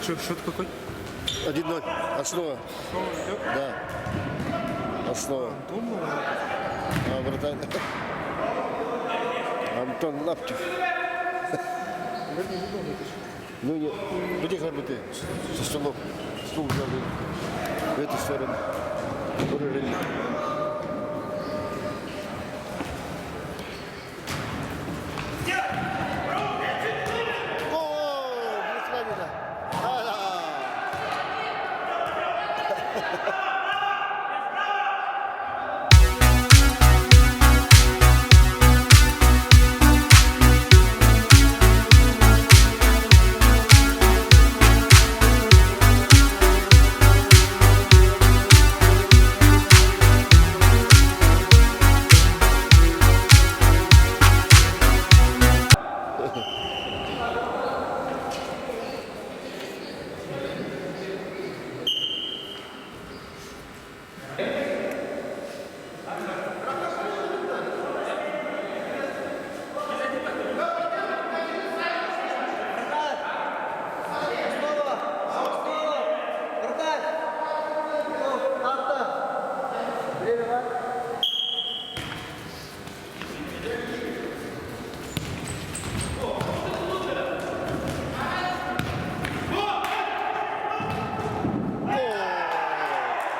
Что, счет какой? 1-0. Основа. Основа ведет? Да. Основа. Антон был? А, вратарь. Антон Лаптев. Вроде не видел вытащить. Ну, не. Где ты? Со столом. Стул взял. В эту сторону. Уровень. О, Бреславина. А-а-а.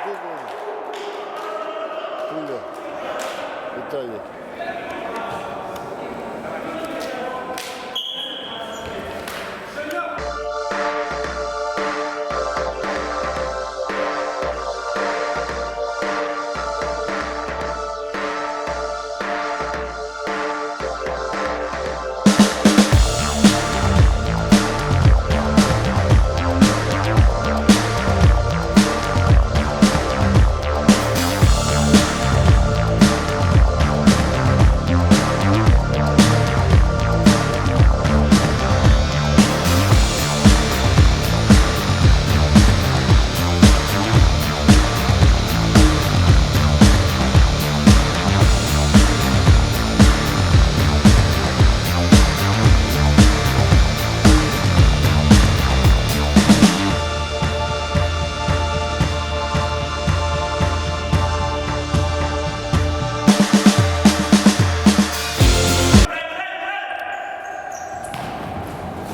О, гол. Пуля. Виталий.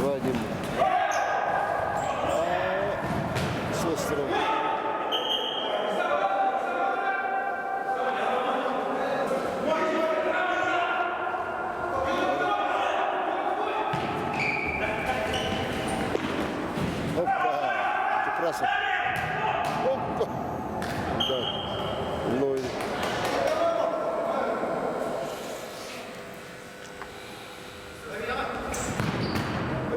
Вадим. А, с острова. Опа! Прекрасно. Опа! Да. Лой. О,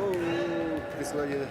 прислонили.